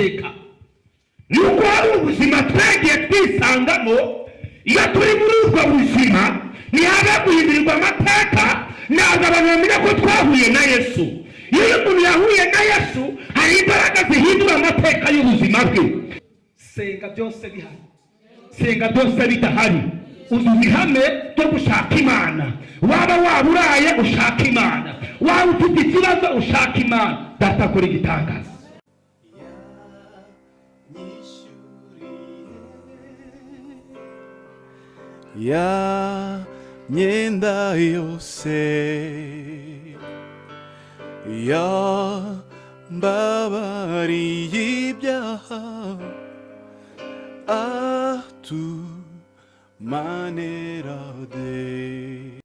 Amateka ni uko hari ubuzima twagiye twisangamo. Iyo turi muri ubwo buzima, ntihabe guhindurirwa amateka. Ntabwo abantu bamenya ko twahuye na Yesu. Iyo umuntu yahuye na Yesu, hari imbaraga zihindura amateka y'ubuzima bwe. Senga byose bihari. Senga byose bidahari. Uzuza ihame ryo gushaka Imana. Waba waba uraye, ushaka Imana. Waba ufite ikibazo, ushaka Imana. Data akora igitangaza. Yanyishyuriye ya myenda yose, yambabariye ibyaha, atumanera de.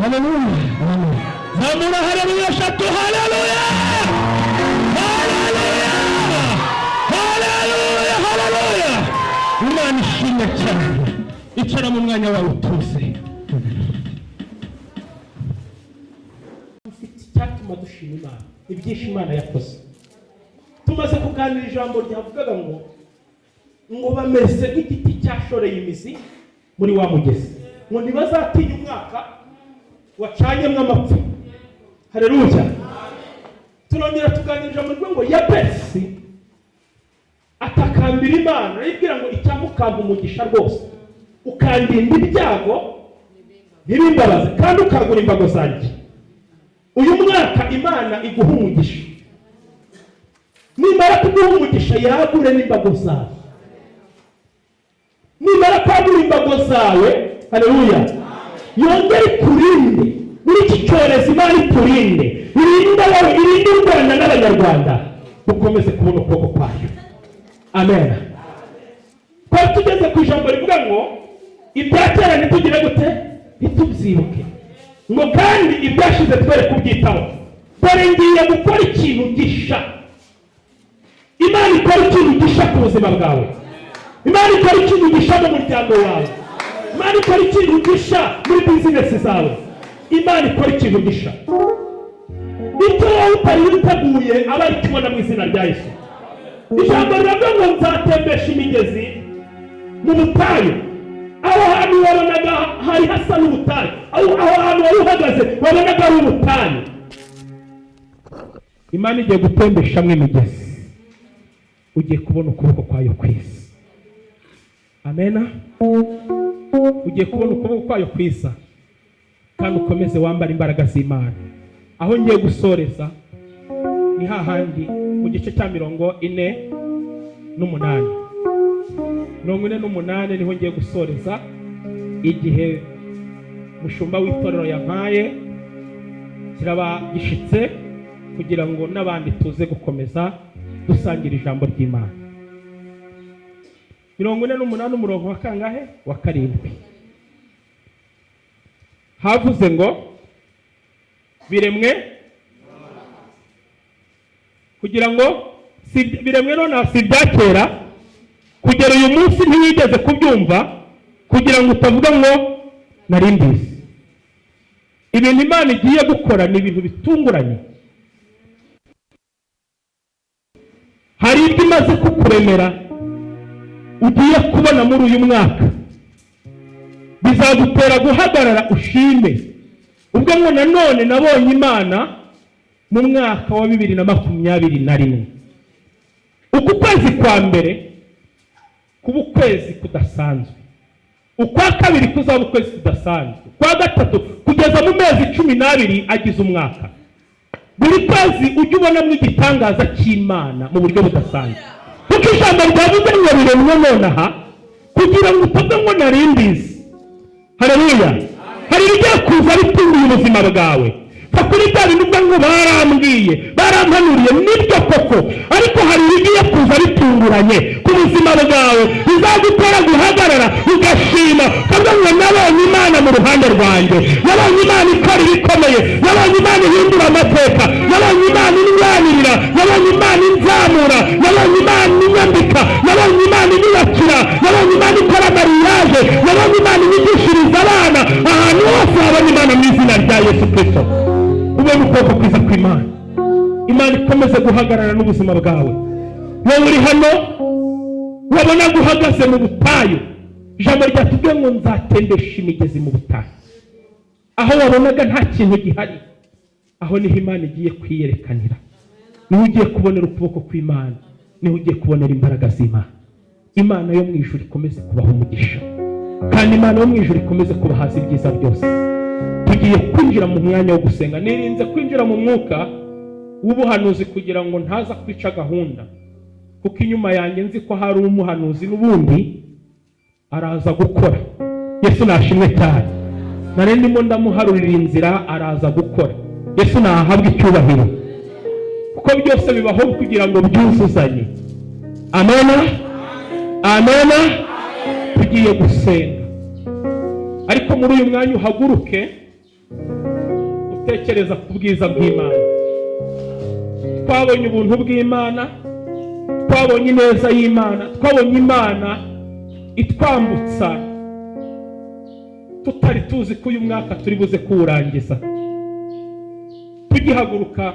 Haleluya! Zamura haleluya eshatu. Haleluya, haleluya, haleluya, haleluya! Imana ishimwe cyane. Icara mu mwanya wawe utuze. Dufite icyatuma dushima Imana, ibyinshi Imana yakoze. Tumaze kuganira ijambo ryavugaga ngo bameze nk'igiti cyashoreye imizi muri wa mugezi, ngo ntibazatinya umwaka wacanyemo amapfa. Hareruya! Turongera tuganira ijambo rivuga ngo Yabesi atakambira Imana, arayibwira ngo: "Icyamukampa umugisha rwose, ukandinda ibyago ntibimbabaze, kandi ukagura imbago zanjye." Uyu mwaka Imana iguha umugisha. Nimara kuguha umugisha, yagure n'imbago zawe. Nimara kwagura imbago zawe, haleluya, yongere ikurinde muri iki cyorezo. Imana ikurinde, irinde wowe, irinde u Rwanda n'Abanyarwanda, dukomeze kubona ukuboko kwayo. Amen. Twari tugeze ku ijambo rivuga ngo ibya kera ntitugire gute? Ntitubyibuke, ngo kandi ibyashize twere kubyitaho. Dore ngiye gukora ikintu gisha. Imana ikora ikintu gisha ku buzima bwawe. Imana ikora ikintu gisha mu muryango wawe. Imana ikora ikintu gisha muri bizinesi zawe. Imana ikora ikintu gisha. Icyo wowe utari witeguye aba ari kubona mu izina rya Yesu. Ijambo riravuga ngo nzatembesha imigezi mu butayu. Aho hantu wabonaga hari hasa n'ubutayu, aho hantu wari uhagaze wabonaga ari ubutayu, Imana igiye gutembeshamo imigezi. Ugiye kubona ukuboko kwayo kwiza. Amena. Ugiye kubona ukuboko kwayo kwiza, kandi ukomeze wambara imbaraga z'Imana. Aho ngiye gusoreza ni hahandi mu gice cya 48. 48 niho ngiye gusoreza. Igihe mushumba w'itorero yampaye kiraba gishitse kugira ngo n'abandi tuze gukomeza dusangira ijambo ry'Imana. 48, umurongo wa kangahe? Wa 7. Havuze ngo biremwe kugira ngo si biremwe nonaha, si ibya kera, kugera uyu munsi ntiwigeze kubyumva, kugira ngo utavuga ngo nari mbizi. Ibintu Imana igiye gukora ni ibintu bitunguranye. Hari ibyo imaze kukuremera ugiye kubona muri uyu mwaka, bizagutera guhagarara ushime ubwo ngo nanone nabonye Imana mu mwaka wa 2021. Uku kwezi kwa mbere kuba ukwezi kudasanzwe, ukwa kabiri kuzaba ukwezi kudasanzwe, ukwa gatatu kugeza mu mezi 12 agize umwaka. Buri kwezi ujye ubonamo igitangaza cy'Imana mu buryo budasanzwe, kuko ijambo ryavuze ngo biremwe nonaha kugira ngo utavuga ngo nari mbizi. Haleluya! Hari ibigiye kuza bitunguye ubuzima bwawe. Kuri bya bintu ubwo ngo barambwiye, barampanuriye, nibyo koko, ariko hari ibigiye kuza bitunguranye ku buzima bwawe bizagutera guhagarara ugashima, ukavuga ngo nabonye Imana mu ruhande rwanjye, nabonye Imana ikora ibikomeye, nabonye Imana ihindura amateka, nabonye Imana indwanirira, nabonye Imana inzamura, nabonye Imana inyambika, nabonye Imana inyubakira, nabonye Imana ikora mariage, nabonye Imana inyigishiriza abana. Ahantu hose habona Imana mu izina rya Yesu Kristo. Ubone ukuboko kwiza kw'Imana. Imana ikomeze guhagarara n'ubuzima bwawe. Wowe uri hano wabona guhagaze mu butayu, ijambo ryatubwiye ngo nzatendesha imigezi mu butayu. Aho wabonaga nta kintu gihari, aho niho Imana igiye kwiyerekanira, niho ugiye kubonera ukuboko kw'Imana, niho ugiye kubonera imbaraga z'Imana. Imana yo mu ijuru ikomeze kubaha umugisha, kandi Imana yo mu ijuru ikomeze kubahaza ibyiza byose. Tugiye kwinjira mu mwanya wo gusenga. Nirinze kwinjira mu mwuka w'ubuhanuzi kugira ngo ntaza kwica gahunda, kuko inyuma yanjye nzi ko hari umuhanuzi n'ubundi araza gukora. Yesu nashimwe cyane. Nari ndimo ndamuharurira inzira, araza gukora. Yesu nahabwe icyubahiro, kuko byose bibaho kugira ngo byuzuzanye. Amena, amena. Tugiye gusenga, ariko muri uyu mwanya uhaguruke utekereza ku bwiza bw'Imana. Twabonye ubuntu bw'Imana, twabonye ineza y'Imana, twabonye Imana itwambutsa tutari tuzi ko uyu mwaka turi buze kuwurangiza. Tugihaguruka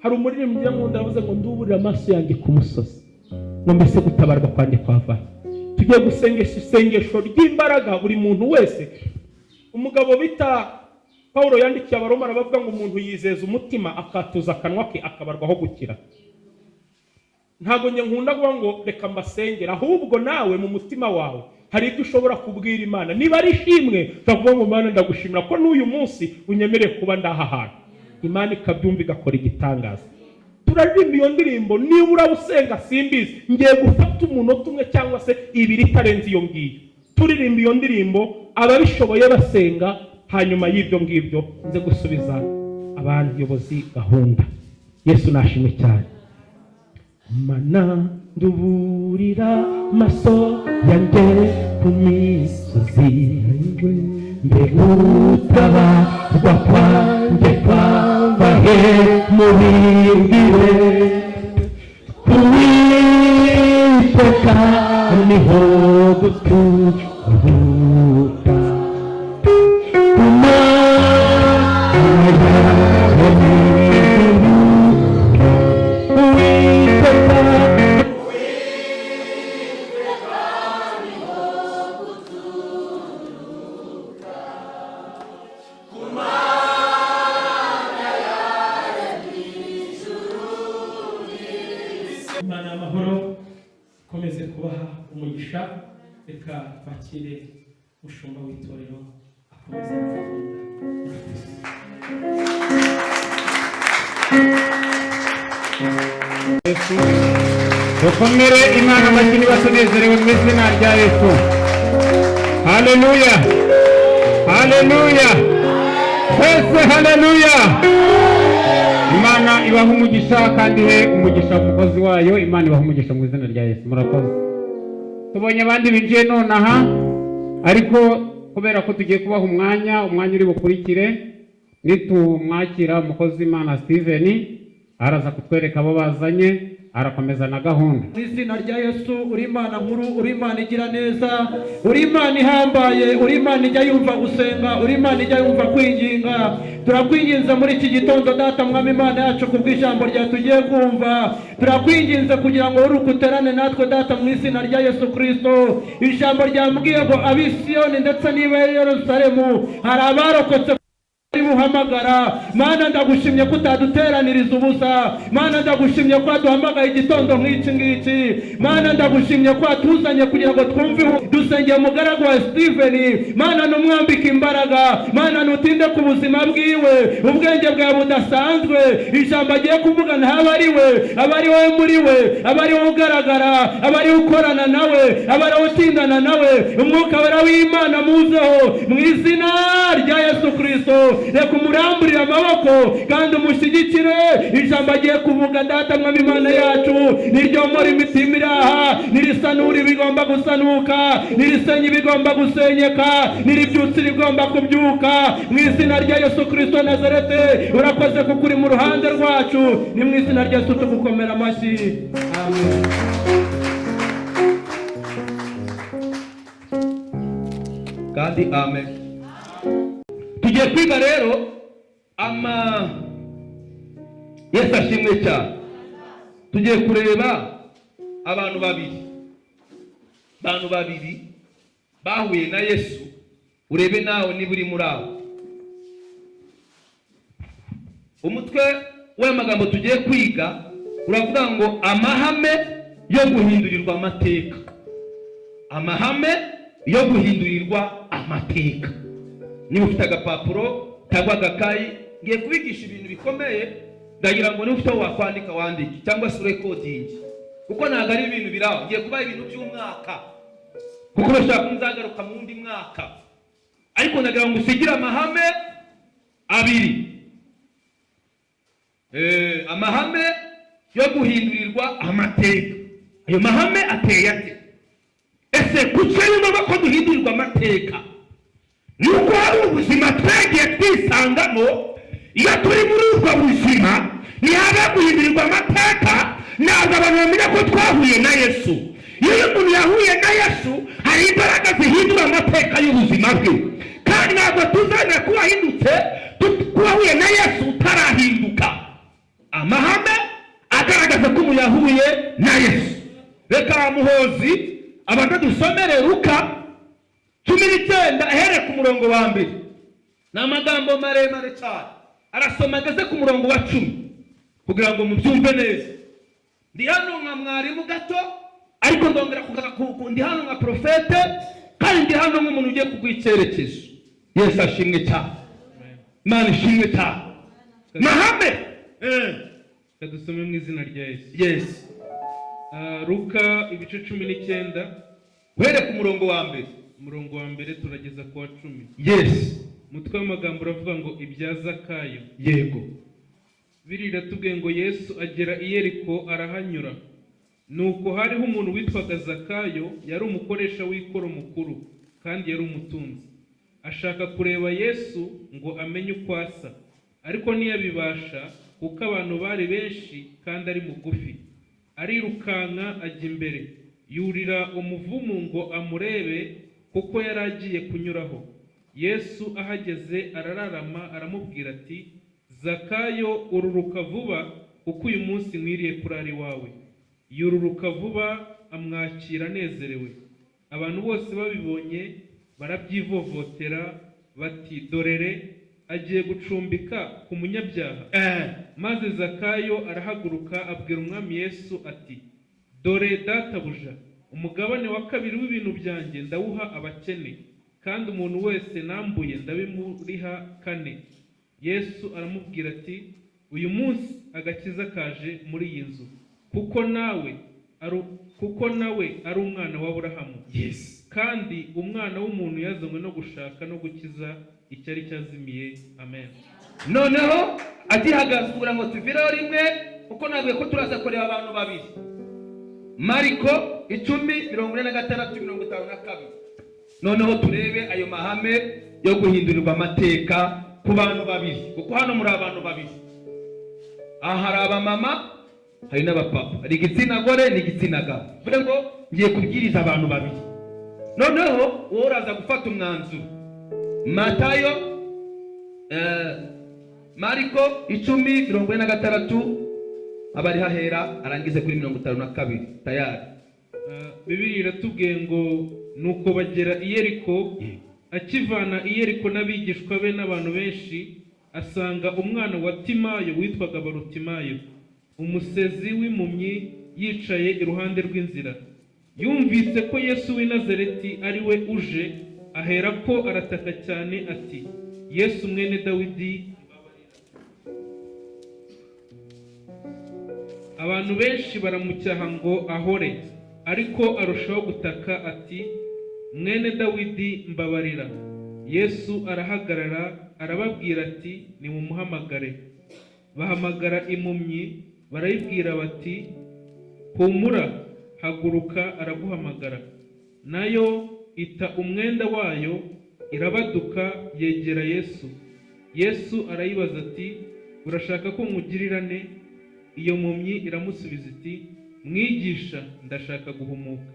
hari umuririmbyi nkunda yavuze ngo nduburire amaso yanjye ku musozi, ngo mbese gutabarwa kwanjye kwava. Tugiye gusengesha isengesho ry'imbaraga buri muntu wese. Umugabo bita Paulo yandikiye Abaroma arabavuga ngo umuntu yizeza umutima akatuza akanwa ke akabarwaho gukira. Ntabwo njye nkunda kuvuga ngo reka mbasengera, ahubwo nawe mu mutima wawe hari ibyo ushobora kubwira Imana. Niba ari ishimwe utavuga ngo Mana ndagushimira ko n'uyu munsi unyemereye kuba ndaha hantu, Imana ikabyumva igakora igitangaza. Turaririmba iyo ndirimbo, niba urabusenga simbizi, ngiye gufata umunota umwe cyangwa se ibiri itarenze iyo ngiyo. Turirimba iyo ndirimbo ababishoboye basenga, hanyuma y'ibyo ngibyo nze gusubiza abayobozi gahunda. Yesu nashimwe cyane. Mana nduburira maso yanjye ku misozi, mbegutabarwa kwanjye kwambaye mubimbire, ku Uwiteka niho guturuka, ku Mana yawe n'ijuru, Uwiteka. Imana y'amahoro ikomeze kubaha umugisha. Reka twakire umushumba w'itorero akomeze na gahunda. Murakoze. Yesu. Dukomere Imana amashyi niba tunezerewe mu izina rya Yesu. Haleluya, haleluya, twese haleluya. Imana ibaha umugisha kandi ihe umugisha umukozi wayo. Imana ibaha umugisha mu izina rya Yesu. Murakoze. Tubonye abandi binjiye nonaha, ariko Kubera ko tugiye kubaha umwanya, umwanya uri bukurikire nitumwakira umukozi w'Imana Steven, araza kutwereka abo bazanye, arakomeza na gahunda. Mu izina rya Yesu, uri Imana nkuru, uri Imana igira neza, uri Imana ihambaye, uri Imana ijya yumva gusenga, uri Imana ijya yumva kwinginga. Turakwinginze muri iki gitondo, Data Mwami Imana yacu, kubw'ijambo rya tugiye kumva. Turakwinginze kugira ngo uruke uterane natwe, Data, mu izina rya Yesu Kirisito. Ijambo ryambwiye ngo ab'Isiyoni ndetse n'iba Yerusalemu hari abarokotse buhamagara. Mana, ndagushimye ko utaduteraniriza ubusa. Mana, ndagushimye ko waduhamagaye igitondo nk'iki ngiki. Mana, ndagushimye ko watuzanye kugira ngo twumve. Dusengeye umugaragu wa Steven. Mana, numwambike imbaraga. Mana, nutinde ku buzima bwiwe, ubwenge bwawe budasanzwe. Ijambo agiye kuvuga ntaba ari we, aba ari wowe muri we, aba ari wowe ugaragara, aba ari we ukorana nawe, aba ari wowe utindana nawe. Umwuka Wera w'Imana muzeho mu izina rya Yesu Kirisito. Reka umuramburire amaboko kandi umushyigikire. Ijambo agiye kuvuga, Data Mwami Imana yacu, niryomora imitima iraha, nirisanura ibigomba gusanuka, nirisenya ibigomba gusenyeka, niribyutsa ibigomba kubyuka, mu izina rya Yesu Kirisito Nazarete. Urakoze kuko uri mu ruhande rwacu. Ni mu izina rya Yesu tugukomera amashyi, amen. Kandi amen. Tugiye kwiga rero ama Yesu ashimwe cyane. Tugiye kureba abantu babiri, abantu babiri bahuye na Yesu. Urebe nawe niba uri muri abo. Umutwe w'amagambo tugiye kwiga uravuga ngo amahame yo guhindurirwa amateka, amahame yo guhindurirwa amateka. Niba ufite agapapuro cyangwa agakayi, ngiye kubigisha ibintu bikomeye. Ndagira ngo niba ufite aho wakwandika wandike, cyangwa se urekodingi, kuko ntabwo ari ibintu biraho. Ngiye kubaha ibintu by'umwaka, kuko bashaka ko nzagaruka mu wundi mwaka, ariko ndagira ngo usigire amahame abiri. Amahame yo guhindurirwa amateka. Ayo mahame ateye ate? Ese kuki ari ngombwa ko duhindurirwa amateka? Nuko hari ubuzima twagiye twisangamo. Iyo turi muri ubwo buzima ntihabe guhindurirwa amateka, ntabwo abantu bamenya ko twahuye na Yesu. Iyo umuntu yahuye na Yesu, hari imbaraga zihindura amateka y'ubuzima bwe, kandi ntabwo tuzemera ko wahindutse, ko wahuye na Yesu utarahinduka. Amahame agaragaza ko umuntu yahuye na Yesu. Reka Muhozi abanza dusomere Luka 19, ahereye ku murongo wa 1. Ni amagambo maremare cyane, arasoma ageze ku murongo wa 10 kugira ngo mubyumve neza. Ndi hano nka mwarimu gato, ariko ndongera ndi hano nka profete, kandi ndi hano nk'umuntu ugiye kuguha icyerekezo. Yesu ashimwe cyane, Imana ishimwe cyane. Mahame Kadusome mu izina rya Yesu. Yes. Luka ibice 19, uhereye ku murongo wa 1. Umurongo wa 1 turageza ku wa 10. Yes. Umutwe w'amagambo uravuga ngo ibya Zakayo. Yego. Biriya tubwiye ngo Yesu agera i Yeriko arahanyura. Nuko hariho umuntu witwaga Zakayo, yari umukoresha w'ikoro mukuru kandi yari umutunzi. Ashaka kureba Yesu ngo amenye uko asa, ariko ntiyabibasha kuko abantu bari benshi kandi ari mugufi. Arirukanka ajya imbere, yurira umuvumu ngo amurebe kuko yari agiye kunyuraho. Yesu ahageze arararama, aramubwira ati: Zakayo, ururuka vuba, kuko uyu munsi nkwiriye kurara iwawe. Yururuka vuba amwakira anezerewe. Abantu bose babibonye barabyivovotera bati: dorere agiye gucumbika ku munyabyaha. Maze Zakayo arahaguruka abwira Umwami Yesu ati: dore databuja, umugabane wa 2 w'ibintu byanjye ndawuha abakene, kandi umuntu wese nambuye ndabimuriha 4. Yesu aramubwira ati: uyu munsi agakiza kaje muri iyi nzu, kuko nawe ari umwana wa Aburahamu. Yes. Kandi umwana w'umuntu yazanywe no gushaka no gukiza icyari cyazimiye. Amen. Noneho agihagaze kugira ngo tuvireho rimwe, kuko ntabwo ko turaza kureba abantu babiri. Mariko 10:46 52. Noneho turebe ayo mahame yo guhindurirwa amateka ku bantu babiri, kuko hano muri abantu babiri. Aha hari abamama, hari n'abapapa, hari igitsina gore n'igitsina gabo. Bivuze ngo ngiye kubwiriza abantu babiri, noneho wowe uraza gufata umwanzuro. Matayo, Mariko 10:46, aba ari hahera arangize kuri 52 tayari. Bibiliya iratubwiye ngo nuko bagera i Yeriko, akivana i Yeriko n'abigishwa be n'abantu benshi, asanga umwana wa Timayo witwaga Barutimayo, umusezi w'impumyi, yicaye iruhande rw'inzira. Yumvise ko Yesu w'i Nazareti ari we uje, aherako arataka cyane ati: Yesu mwene Dawidi, Abantu benshi baramucyaha ngo ahore, ariko arushaho gutaka ati: Mwene Dawidi, mbabarira. Yesu arahagarara, arababwira ati: Nimumuhamagare. Bahamagara impumyi, barayibwira bati: Humura, haguruka, araguhamagara. Nayo ita umwenda wayo, irabaduka, yegera Yesu. Yesu arayibaza ati: Urashaka ko nkugirira ne? Iyo mpumyi iramusubiza iti: Mwigisha, ndashaka guhumuka.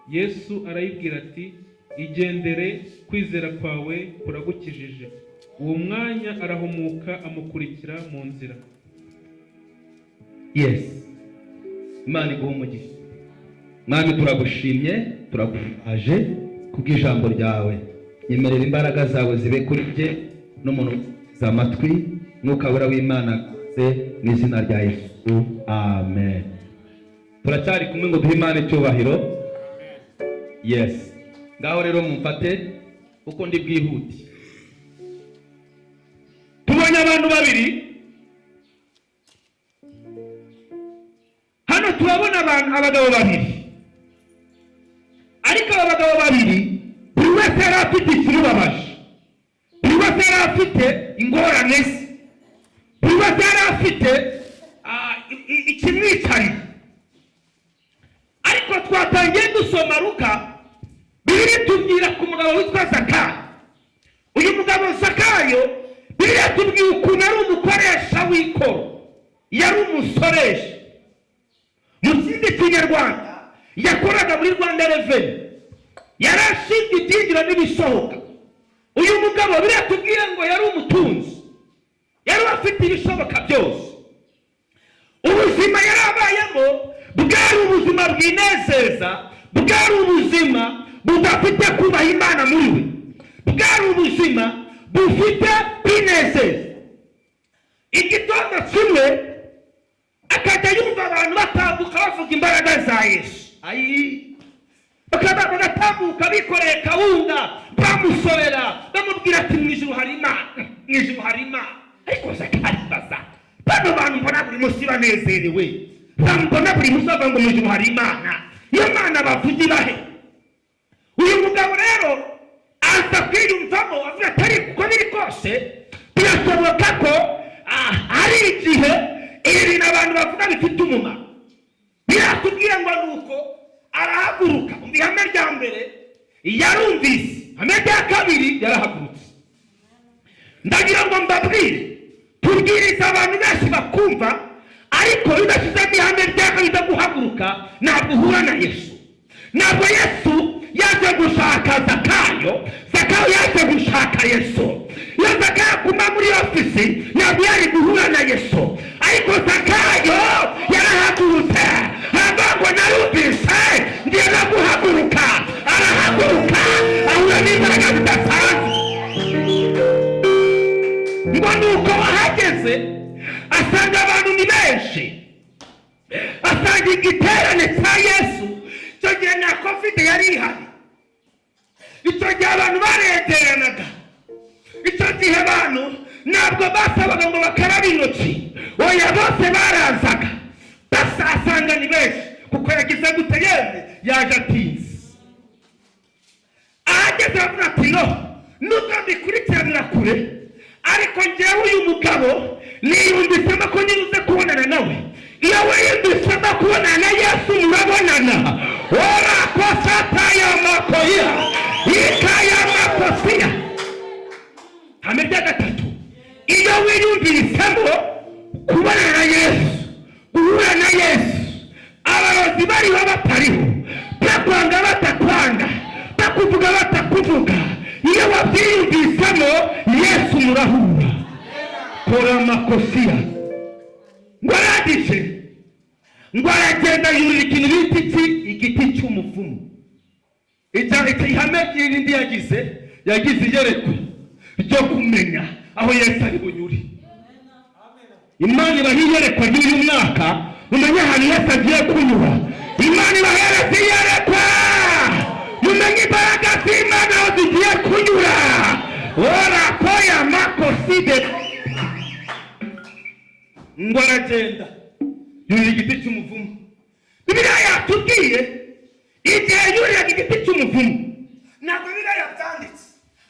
Yesu arayibwira ati: Igendere, kwizera kwawe kuragukijije. Uwo mwanya arahumuka, amukurikira mu nzira. Yes, Imana iguhe umugisha. Mwami, turagushimye, turaguhaje kubw'ijambo ryawe. Nyemerera imbaraga zawe zibe kuri jye n'umuntu amatwi, Mwuka Wera w'Imana ze, mu izina rya Yesu, amen. Turacyari kumwe ngo duhe Imana icyubahiro. Yes, ngaho rero mumfate kuko ndi bwihute. Tubonye abantu babiri hano, turabona abantu, abagabo babiri, ariko aba bagabo babiri buri wese yari afite ikimubabaje, buri wese yari afite ingorane ze, buri wese yari afite ikimwicariye. Ariko twatangiye dusoma Luka, Bibiliya itubwira ku mugabo witwa Zakayo. Uyu mugabo Zakayo, Bibiliya itubwira ukuntu ari umukoresha w'ikoro, yari umusoresha. Mu kindi Kinyarwanda, yakoraga muri Rwanda Revenue, yari ashinzwe ibyinjira n'ibisohoka. Uyu mugabo, Bibiliya itubwira ngo yari umutunzi, yari afite ibishoboka byose. Ubuzima yari abayemo bwari ubuzima bwinezeza, bwari ubuzima budafite kubaha Imana muri we, bwari ubuzima bufite kwinezeza. Igitondo kimwe akajya yumva abantu batambuka bavuga imbaraga za Yesu. Ayi, bakaba bagatambuka bikoreye kawunga, bamusorera, bamubwira ati: "Mu ijuru hari Imana, mu ijuru hari Imana." Ariko zakaribaza: bano bantu mbona buri munsi banezerewe, bambona buri munsi bavuga ngo mu ijuru hari Imana, iyo Mana bavuga ibahe? Uyu mugabo rero aza kwiyumvamo, avuga ati: "Ariko uko biri kose birashoboka ko hari igihe ibi bintu abantu bavuga bifite umumaro." Biratubwira ngo nuko arahaguruka. Umva, ihame rya mbere yarumvise, ihame rya kabiri yarahagurutse. Ndagira ngo mbabwire, tubwiriza abantu benshi bakumva, ariko iyo udashyizemo ihame rya kabiri ryo guhaguruka, ntabwo uhura na Yesu. Ntabwo Yesu yaje gushaka Zakayo, Zakayo yaje gushaka Yesu. Iyo Zakayo aguma muri ofisi, ntabwo yari guhura na Yesu, ariko Zakayo yarahagurutse, aravuga ngo: "Narumvise, ngiye no guhaguruka." Arahaguruka, ahura n'imbaraga zidasanzwe. Ngo nuko ahageze asanga abantu ni benshi, asanga igiterane cya Yesu. Icyo gihe nta COVID yari ihari, icyo gihe abantu baregeranaga, icyo gihe abantu ntabwo basabaga ngo bakarabe intoki, oya, bose barazaga. Basa asanga ni benshi, kuko yagize gute? Yemwe, yaje atinze. Ahageze avuga ati: "No nubwo mbikurikiranira kure, ariko njyewe uyu mugabo niyumvisemo ko nibuze kubonana nawe." Iyo wiyumvisemo kubonana na Yesu, murabonana. Orakosatayamakoya. Ikayamakosia hame rya gatatu, iyo wiyumvisemo kubana na Yesu, guhura na Yesu, abarozi bariho batariho, bakwanga batakwanga, bakuvuga batakuvuga, iyo wabyiyumvisemo Yesu murahura. Kora makosia. Ngo arangije ngo aragenda yurira ikintu bita iki? Igiti cy'umuvumo. Ihame ry'irindi yagize iyerekwa ryo kumenya aho Yesu ari bunyure. Imana ibaha iyerekwa ry'uyu mwaka, umenye ahantu Yesu agiye kunyura. Imana ibahereza iyerekwa, mumenye imbaraga z'Imana aho zigiye kunyura. Orakoya makoside. Ngo aragenda yurira igiti cy'umuvumo. Bibiliya yatubwiye igihe yuriraga igiti cy'umuvumo, ntabwo Bibiliya yabyanditse,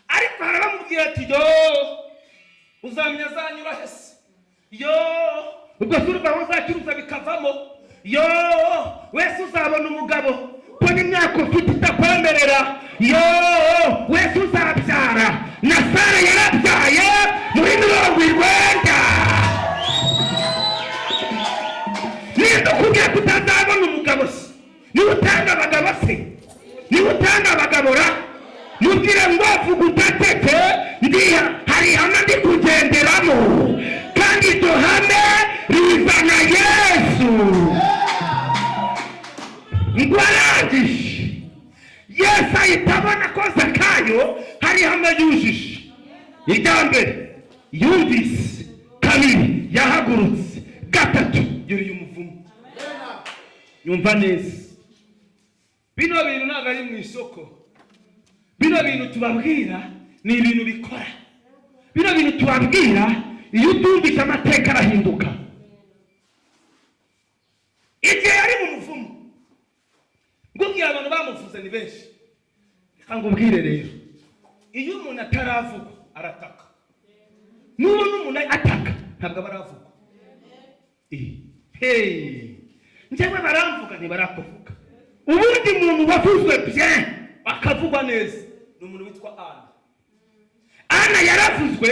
ariko hari abamubwira ati yo uzamenya azanyura hese, yo ubwo se urubaho uzacuruza bikavamo, yo wese uzabona umugabo ko n'imyaka ufite itakwemerera, yo wese uzabyara. Na Sara yarabyaye muri 90. Niba ukubwiye ko utazabona umugabo se, niba utanga abagabo se, niba utanga abagabo ra, mubwire ngo vuga udatete, ndiha hari ihame ndi kugenderamo, kandi iryo hame rizana Yesu. Ngo arangije Yesu ahita abona ko Zakayo hari ihame yujuje. Irya mbere yumvise, kabiri yahagurutse, gatatu yuriye umuvumo. Yumva neza, bino bintu ntabwo ari mu isoko. Bino bintu tubabwira ni ibintu bikora. Bino bintu tubabwira iyo utumvise amateka arahinduka. Igihe yari mu muvumo, ngubwira abantu bamuvuze ni benshi. Reka ngubwire rero, iyo umuntu ataravugwa arataka. Nubona umuntu ataka ntabwo aba aravugwa. Njyewe baramvuga ntibarakuvuga. Ubundi muntu wavuzwe bien akavugwa neza ni umuntu witwa Ana. Ana yaravuzwe,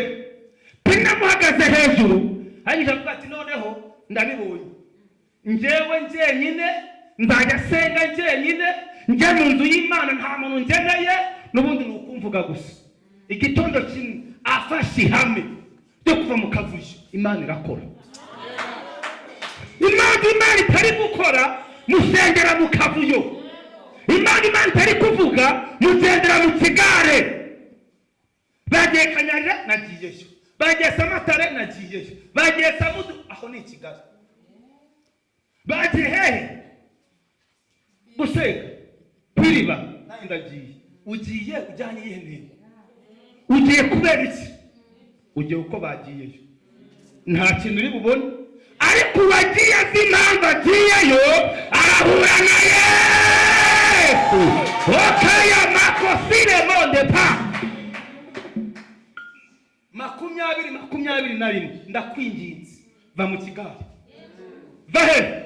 pinamuhagaze hejuru, hanyuma avuga ati noneho ndabibonye, njyewe njyenyine nzajya senga njyenyine, njye mu nzu y'Imana nta muntu ngeneye, n'ubundi ni ukumvuga gusa. Igitondo kimwe afashe ihame ryo kuva mu kavuyo, Imana irakora. Impamvu Imana itari gukora, musengera mu kavuyo. Imana itari kuvuga, mugendera mu kigare. Bagiye Kanyarira nagiyeyo, bagiye Samatare nagiyeyo, bagiye Samudu, aho ni Kigali. Bagiye hehe gusenga kwiriba, nanjye ndagiye. Ugiye ujyanye iyihe ntego? Ugiye kubera iki? Ugiye uko bagiyeyo, nta kintu uri bubone. Ariko uwagiye azi impamvu agiyeyo arahura na Yesu. Okaya makosire monde pa 2021 ndakwinginze, va mu kigare. Va he?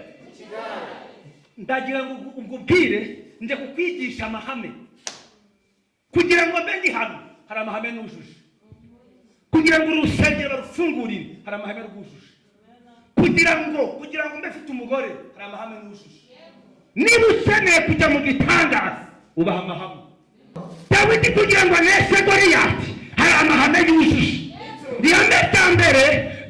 Ndagira ngo ngubwire, nje kukwigisha amahame kugira ngo mbe ndi hano. Hari amahame nujuje kugira ngo urusengero barufungurire, hari amahame rwujuje kugira ngo mbe mfite umugore, hari amahame nujuje. Niba ukeneye kujya mu gitangaza, ubaha amahame. Dawidi kugira ngo aneshe Goliyati, hari amahame yujuje. Ihame rya mbere,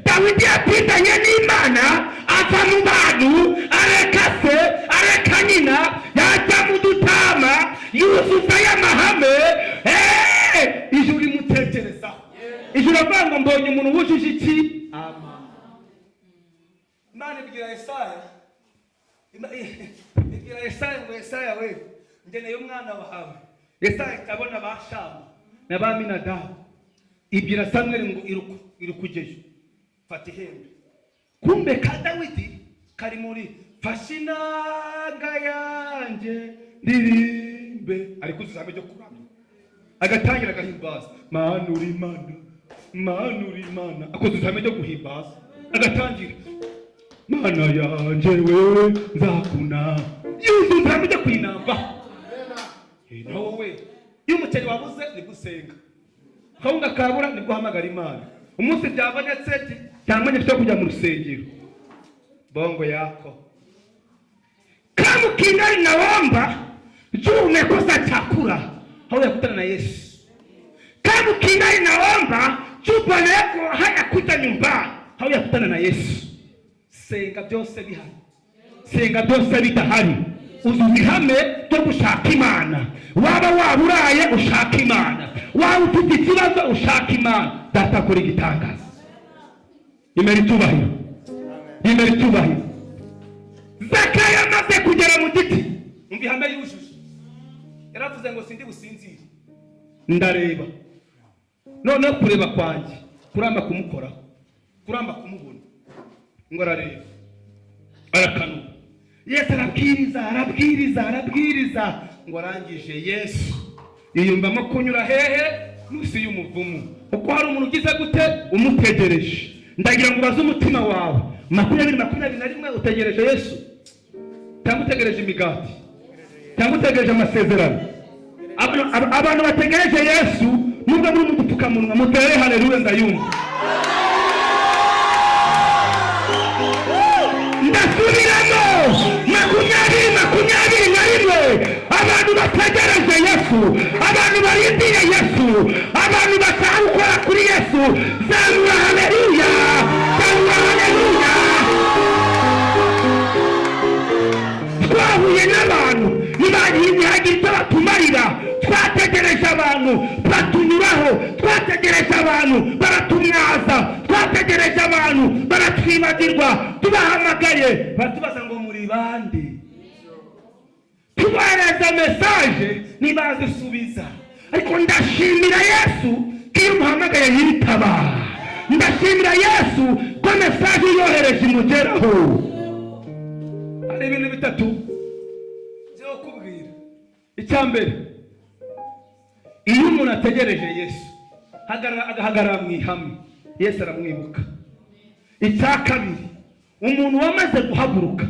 Dawidi yapindanye n'Imana, ava mu bantu, areka se, areka nyina, yajya mu dutama, yuzuza y'amahame. Ijuru rimutekerezaho. Ijuru avuga ngo mbonye umuntu wujuje iki? Imana ibwira Yesaya, ibwira Yesaya ngo Yesaya we, ngeneye umwana wawe. Yesaya akabona ba Shamu na ba Aminadabu. Ibwira Samweli ngo irukugeyo, fata ihembe. Kumbe ka Dawidi kari muri fashe inanga yanjye ndirimbe, ari kuzuza ihame ryo kuramya, agatangira agahimbaza Mana uri Imana, Mana uri Imana, akoze ihame ryo guhimbaza, agatangira Mana yanjye we nzakuna, yuzuza ihame ryo kwinamba. Nawe we Iyo umuceri wabuze nibwo usenga, kawunga kabura nibwo uhamagara Imana. Umunsi byabonetse cyangwa cyo kujya mu rusengero, bongo yako. Kama ukingali naomba juu umekosa chakula, haujakutana na Yesu. Kama ukingali naomba juu bwana yako hayakuja nyumbani, haujakutana na Yesu. Senga byose bihari, senga byose bidahari, uzuza ihame ryo gushaka Imana. Waba waburaye ushaka Imana, waba ufite ikibazo ushaka Imana. Data akora igitangaza. Imera icyubahiro, imera icyubahiro. Zakayo amaze kugera mu giti, umva ihame yujuje, yaravuze ngo sindi businzire, ndareba. Noneho kureba kwanjye kuramba kumukoraho, kuramba kumubona. Ngo arareba, arakanura. Yesu arabwiriza, arabwiriza, arabwiriza. Ngo arangije, Yesu yiyumvamo kunyura hehe? Munsi y'umuvumu, kuko hari umuntu ugize gute? Umutegereje. Ndagira ngo ubaze umutima wawe, 2021 utegereje Yesu cyangwa utegereje imigati cyangwa utegereje amasezerano? Abantu bategereje Yesu, nubwo muri mu dupfukamunwa, mutere haleluya, ndayumva. Ndasubiramo, 2021, abantu bategereje Yesu, abantu barindiye Yesu, abantu bashaka gukora kuri Yesu, zamura haleluya, zamura haleluya. Twahuye n'abantu ntibagira icyo batumarira, twategereje abantu batunyuraho, twategereje abantu baratumwaza, twategereje abantu baratwibagirwa, tubahamagaye baratubaza ngo muri bande, tubahereza mesaje ntibazisubiza. Ariko ndashimira Yesu ko iyo umuhamagaye yitabara. Ndashimira Yesu ko mesaje yohereje imugeraho. Hari ibintu bitatu byo kubwira. Icya mbere, iyo umuntu ategereje Yesu agahagarara mu ihame, Yesu aramwibuka. Icya kabiri, umuntu wamaze guhaguruka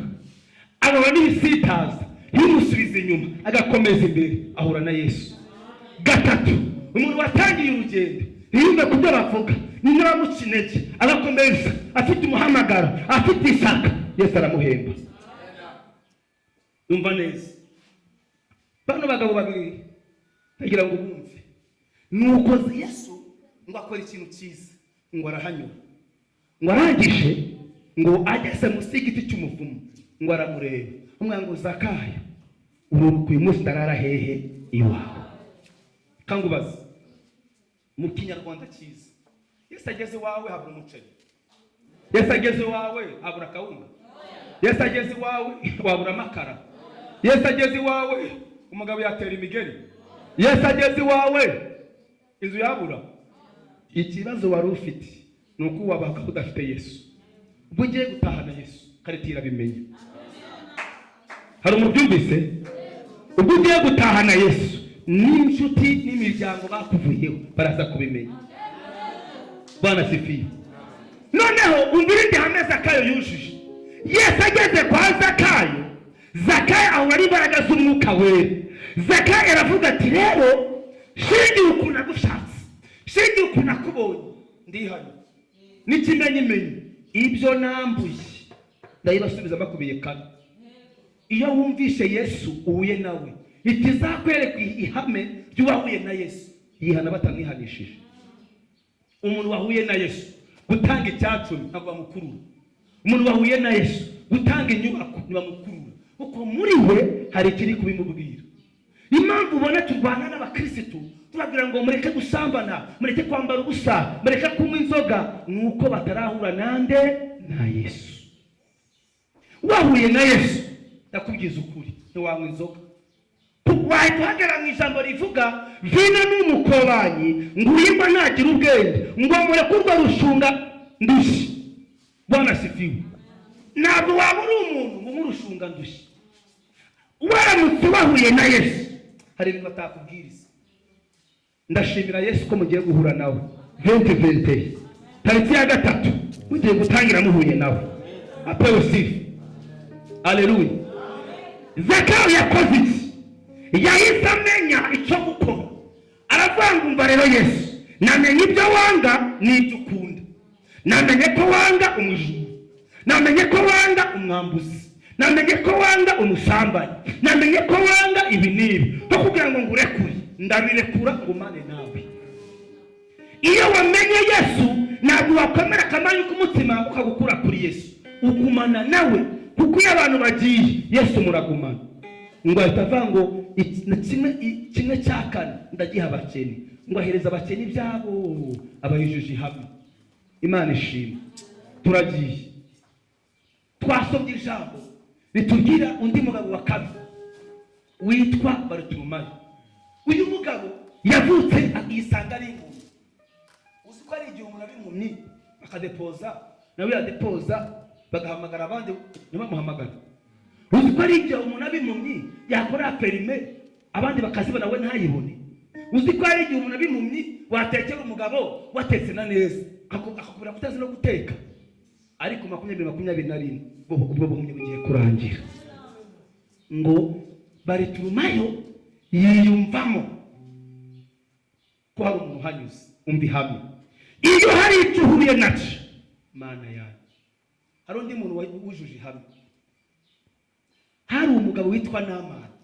agahura n'ibisitaza, ntimusubize inyuma, agakomeza imbere, ahura na Yesu. Gatatu, umuntu watangiye urugendo ntiyumve ku byo bavuga, niba intege, agakomeza afite umuhamagaro, afite ishyaka, Yesu aramuhemba. Umva neza, bano bagabo babiri ndagira ngo bumve. Nuko Yesu ngo akora ikintu cyiza, ngo arahanyura, ngo arangije, ngo ageze munsi y'igiti cy'umuvumu, ngo aramureba, umwana ngo Zakayo, ururuka uyu munsi ndarara hehe? Iwawe. Kangubaze mu Kinyarwanda cyiza, Yesu ageze iwawe habura umuceri, Yesu ageze iwawe habura akawunga, Yesu ageze iwawe wabura amakara, Yesu ageze iwawe umugabo yatera imigeri, Yesu ageze iwawe inzu yabura. Ikibazo wari ufite ni uko wabaga udafite Yesu. Ubwo ugiye gutahana Yesu, karitira bimenya. Hari umubyumvise? Ubwo ugiye gutahana Yesu, n'inshuti n'imiryango bakuvuyeho baraza kubimenya. Bwana sifiwe. Noneho umva irindi hame Zakayo yujuje. Yesu ageze kwa Zakayo, Zakayo ahura n'imbaraga z'umwuka wera. Zakayo aravuga ati rero shingiye ukuntu nagushatse, shingiye ukuntu nakubonye, ndihanye n'ikimenyimenyi ibyo nambuye ndayibasubiza bakubiye kane. Iyo wumvishe Yesu uhuye nawe, itizakwereka ihame ry'uwahuye na Yesu, yihana batamwihanishije. Umuntu wahuye na Yesu gutanga icyacumi ntabwo bamukurura. Umuntu wahuye na Yesu gutanga inyubako ntibamukurura, kuko muri we hari ikiri kubimubwira. Impamvu ubona turwana n'abakirisitu tubabwira ngo mureke gusambana, mureke kwambara ubusa, mureke kunywa inzoga, ni uko batarahura nande? Na Yesu. Wahuye na Yesu, ndakubwiza ukuri, ntiwanywa inzoga. Wahita uhagarara mu ijambo rivuga vino n'umukobanyi, ngo uyigwa ntagira ubwenge, ngo mureke urwo rushunga ndushyi. Bwana sifiwe. Ntabwo waba uri umuntu ngo nk'urushunga ndushyi. Waramutse wahuye na Yesu, hari ibintu batakubwiriza. Ndashimira Yesu ko mugiye guhura nawe 2020 tariki ya 3 mugiye gutangira muhuye nawe. Apewe sifa. Haleluya. Zakayo yakoze iki? Yahise amenya icyo gukora. Aravuga ngo umva rero Yesu, namenye ibyo wanga n'ibyo ukunda, namenye ko wanga umujura, namenye ko wanga umwambuzi, namenye ko wanga umusambanyi, namenye ko wanga ibi n'ibi, ko kugira ngo ngurekure ndabirekura ngumane nawe. Iyo wamenye Yesu ntabwo wakomera akamanyu k'umutima ukagukura kuri Yesu, ugumana nawe, kuko iyo abantu bagiye Yesu muragumana. Ngo ahita avuga ngo kimwe cya kane ndagiha abakene, ngo ahereza abakene ibyabo, abayujuje ihame. Imana ishimwe. Turagiye, twasomye ijambo ritubwira undi mugabo wa kabiri witwa Barutulumayo. Uyu mugabo yavutse yisanga ari impumyi. Uzi ko ari igihe umuntu ari impumyi akadepoza, nawe yadepoza bagahamagara abandi ntibamuhamagare. Uzi ko ari igihe umuntu aba impumyi yakora perime abandi bakazibona we ntayibone. Uzi ko ari igihe umuntu aba impumyi watekera umugabo watetse na neza akakubwira kutazi no guteka, ariko 2021 ubwo buhumyi bugiye kurangira. Ngo Barutulumayo yiyumvamo ko hari umuntu uhanyuze. Umva ihame, iyo hari icyo uhuye nacyo, Mana yanjye. Hari undi muntu wujuje ihame, hari umugabo witwa Namani.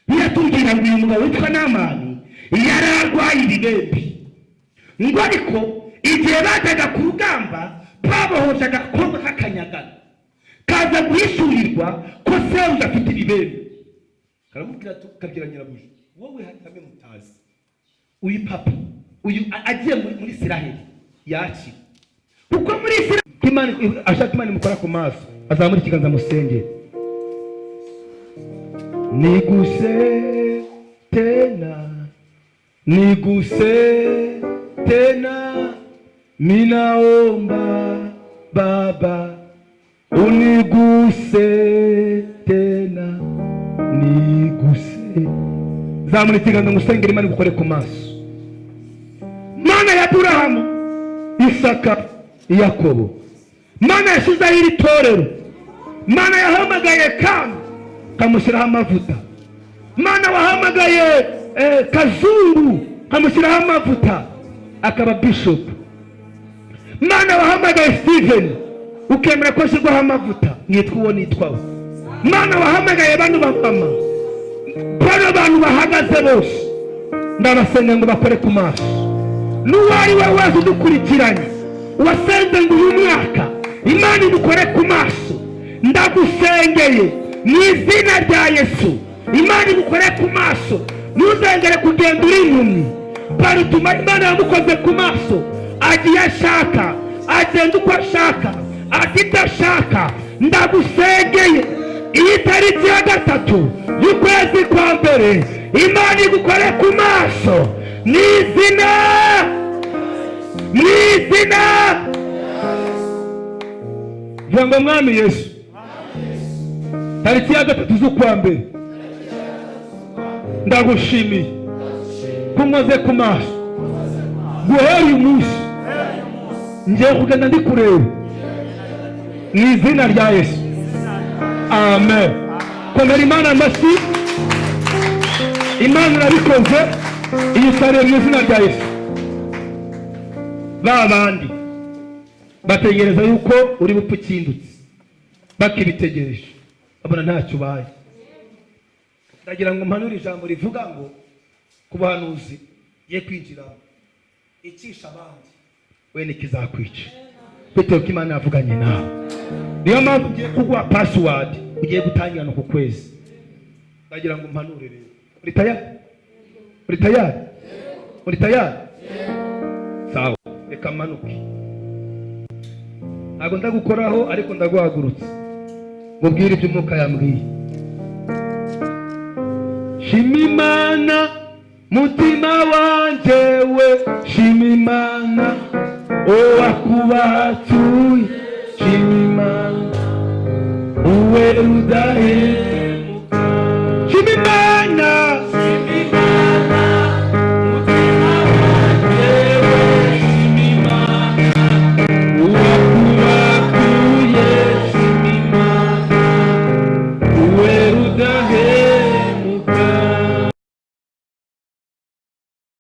Biratubwira ngo uyu mugabo witwa Namani yari arwaye ibibembe, ngo ariko igihe bajyaga ku rugamba babohoje agakobwa k'akanyagano, kaza guhishurirwa ko sebuja afite ibibembe. Karamubwira kabwira nyirabuja, wowe hari kamwe mutazi, uyu papa uyu agiye muri Isiraheli yakira, kuko muri Isiraheli Imana ashaka Imana imukora ku maso, azamura ikiganza musengere. Niguse tena, niguse tena, minaomba Baba uniguse tena, niguse. Zamura ikiganza musengere Imana igukore ku maso. Mana ya Aburahamu, Isaka, Yakobo, Mana yashyizeho iri torero, Mana yahamagaye Kamu kamushyiraho amavuta, Mana wahamagaye Kazungu kamushyiraho amavuta akaba bishop, Mana wahamagaye Steven ukemera ko ashyirwaho amavuta nitwa uwo nitwawe, Mana wahamagaye bano bamama, bano bantu bahagaze bose, ndabasenga ngo bakore ku maso. N'uwari we wese udukurikiranye wasenze ngo uyu mwaka Imana idukore ku maso, ndagusengeye mu izina rya Yesu, Imana igukore ku maso. Ntuzongere kugenda uri impumyi. Barutuma Imana yamukoze ku maso, agiye ashaka, agenda uko ashaka, afite ashaka. Ndagusengeye iyi tariki ya 3 y'ukwezi kwa mbere, Imana igukore ku maso mu izina, mu izina. Vuga ngo Mwami Yesu, tariki ya 3 z'ukwa mbere ndagushimiye ko nkoze ku maso. Guhera uyu munsi ngiye kugenda ndi kureba mu izina rya Yesu, amen. Komera Imana amashyi, Imana irabikoze, iyisariye mu izina rya Yesu. Ba bandi bategereza yuko uri bupfe ukindutse, bakibitegereje babona ntacyo ubaye. Ndagira ngo mpanure ijambo rivuga ngo ku buhanuzi ye kwinjiramo, icisha abandi we nikizakwica, bitewe ko Imana yavuganye nawe. Niyo mpamvu ugiye kuguha password ugiye gutangira no ku kwezi. Ndagira ngo mpanure rero. Uri tayari? Uri tayari? Uri tayari? Sawa, reka manuke. Ntabwo ndagukoraho ariko ndaguhagurutse, mubwire ibyo Umwuka yambwiye. Shima Imana mutima wanje we, shima Imana uwakubatuye, shima Imana uwe udahe